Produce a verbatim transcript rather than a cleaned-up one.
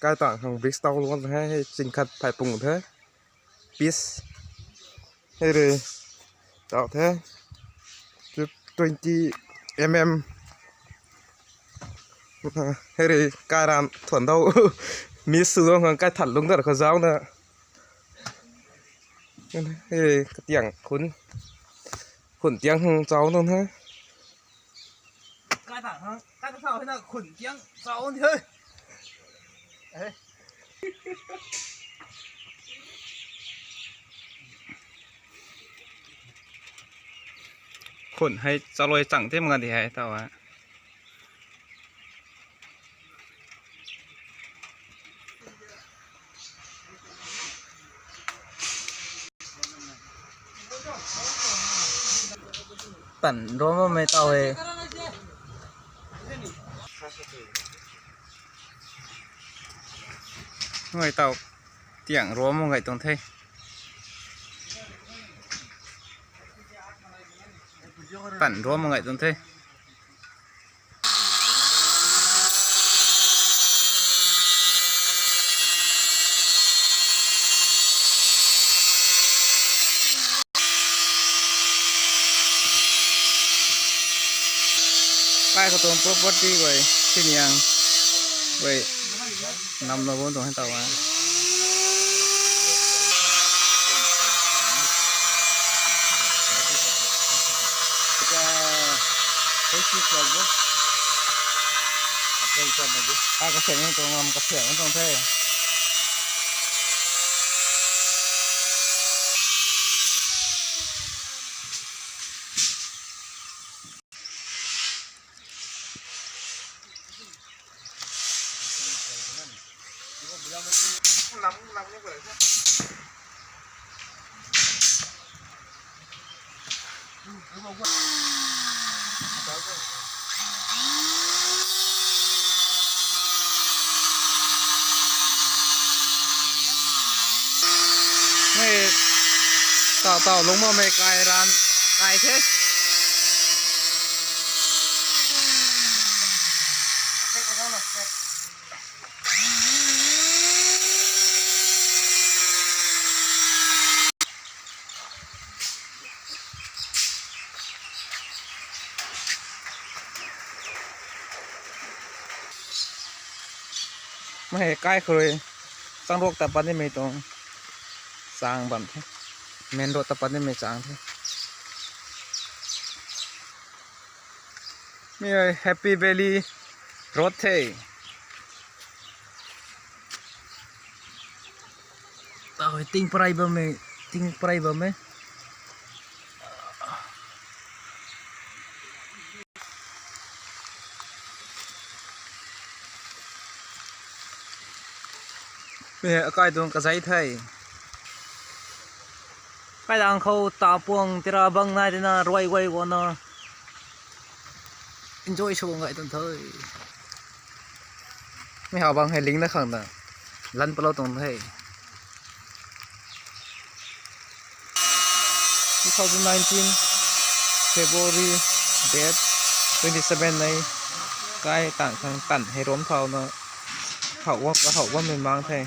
Kai tang khang bridge tau lou the, hei chingkhat phai pung the. Piece. Hei rui tau the. Twenty mm. Hei rui kai ran thuan dau. Miss sw dau khang kai that lungc dar khou zauc na. Hei rui katiang khun. Khun tiang hung chau nung he. Kai ta, kai ta thau hei na khun tiang chau ni he. Khun hei chaloi chang the mak di hei tau a. Tan rom mei tau he. Ngai tau tiang rom ngai tuang the. Tan rom ngai tuang the. Kai khou tuang property guay, siniang guay, nam na bun tuang hei tau a. Kai ka sian tuang lam ka sian tuang the. Mei tau tau lungc ma mei kai ran kai the. Mei kai khou rui chang ruak ta pat nimei tuang chang bam the. Main road ta pat nimei chang the. Mi hei Happy Valley Road the. Tau hei ting parai bam e, ting parai bam e. Mi hei akai tuang kazei the. Kai dang khou ta puang tira bang nai tina ruai guay guana enjoy sw ngai tuang the. Mi hau bang hei ling na khang na lan palou tuang the. Two thousand nineteen February date twenty seven nei kai tang khang tan hei rom thau na hau wa ka hau bammei mang the.